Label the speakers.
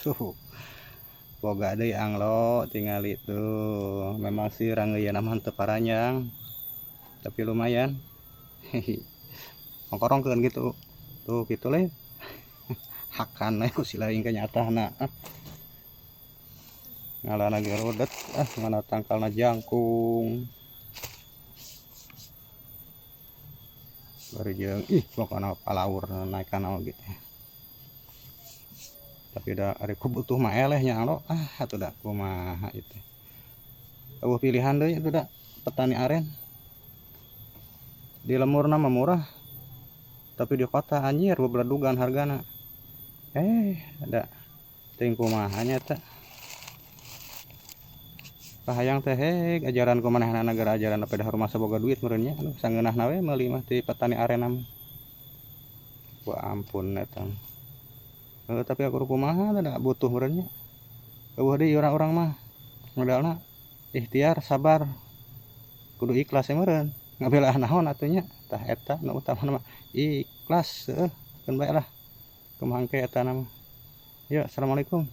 Speaker 1: Tuh. Boga deui anglo tingali tuh. Memang sih rangeuyeuna mah teu paranjang. Tapi lumayan. Ongkorongkeun gitu. Tuh kitu le. Hakan we ku si laing ka nyatahna. Ngalana ge rudet ah, mana tangkalna jangkung. Bari jeung ih pokona palaur naekan oge. Tapi da ari ku butuh mah eleh nya anglo ah atuh da kumaha ieu teh. Eueuh pilihan deui atuh da petani aren. Di lemurna mah murah. Tapi di kota anjir bebeledugan hargana. Da teuing kumaha nya eta. Kahayang teh heg ajaran ku manehna negara ajaran pada rumah saboga duit meureun nya anu sangeunahna we meuli mah ti petani aren mah. Wah ampun eta. Heuh tapi aku kumaha da butuh meureun nya. Eueuh deui urang-urang mah modalna ikhtiar sabar kudu ikhlas we meureun. Ngabelaan naon atuh nya tah eta nu utamana mah ikhlas heueuh keun bae lah. Kumaha engke eta mah. Yuk, assalamualaikum.